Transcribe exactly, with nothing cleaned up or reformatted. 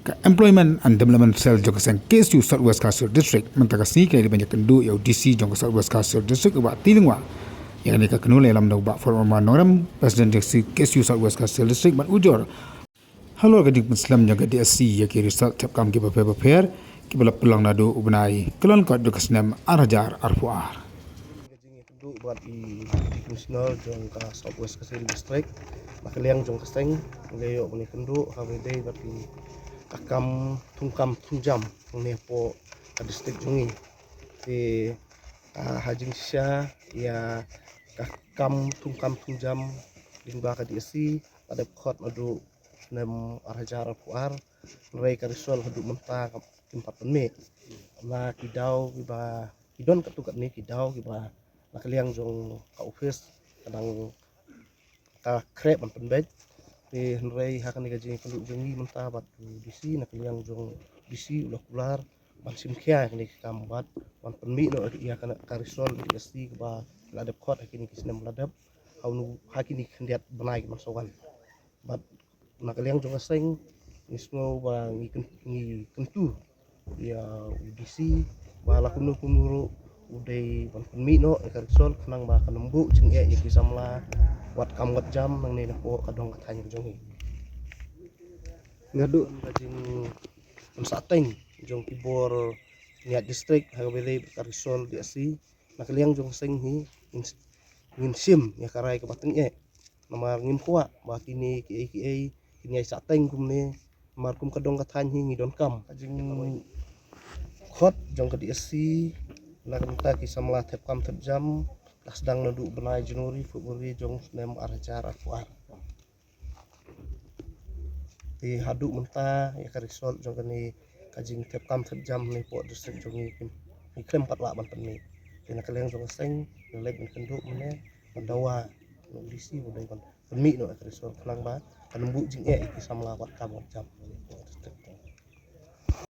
Ka Employment and Development Cell jong ka seng K S U South West Khasi Hills District mynta ka sngi ka la dep ban ïakynduh ïa u D C jong ka South West Khasi Hills District, u Bah T. Lyngwa. Ïa kane ka kyntu la ïalam da u Bah Former Nongrum, President jong ka K S U South West Khasi Hills District, bad ujor halor ka jingpynslem jong ka D S C ïa ki result thep kam kiba pher bapher kiba la pynlong naduh u bnai Kyllalyngkot jong ka snem ar hajar arphew ar. Ka jingïakynduh bad i Deputy Commissioner jong ka South West Khasi Hills District, na ka liang jong ka seng, nga ïoh ban ïakynduh ha kaba ïadei bad i ka kam thungkam thungjam hangne hapoh ka district jong ngi. Te, ah, ha jingshisha ïa ka kam thungkam thungjam lyngba ka D S C la dep khot naduh snem ar hajar arphew ar, hynrei ka result haduh mynta kam, kim pat pynmih. Na ki daw kiba, ki don katto katne ki daw kiba na ka liang jong ka office ka dang ka khreh ban pynbeit. Te hynrei ha kane ka jingïakynduh jong ngi mynta bad u D C, na ka liang jong D C u la kular ban shim khia ïa kane ka kam bad ban pynmih noh ïa kane ka result D S C kaba la dep khot ha kine ki snem la dep, ha u, ha kine ki khyndiat bnai ki ban sa wan. Bad na ka liang jong ka seng, ngi sngew ba ngi kyn-, ngi kyntu ïa u D C ba la kumno kumno ruh u dei ban pynmih noh ïa ka result khnang ba kan ym buh jingeh ïa ki samla wat kam wat jam nangne napoh ka dong ka thaiñ ka jong ngi. Nga duh ka jingpynsahteng jong ki bor Niat District ha kaba ïadei bad ka result D S C, na ka liang jong ka seng hi ngin, ngin shim ïa ka rai kaba tyngeh. Namar ngim kwah ba kine kiei kiei kin ïai sahteng kumne. Namar kum ka dong ka thaiñ hi ngi donkam ka jingkhot jong ka D S C na ka bynta ki samla thep kam thep jam, la sdang naduh bnai January, February jong snem ar hajar arphew ar. Te haduh mynta ïa ka result jong kane ka jingthep kam thep jam hangne hapoh district jong ngi kim, ngi khlem pat lah ban pynmih. Te na ka liang jong ka seng, ngi leit ban kynduh mynne, ban dawa na u D C ba u dei ban pynmih noh ïa ka result khnang ba kan ym buh jingeh ïa ki samla wat kam wat jam hangne hapoh district jong ngi.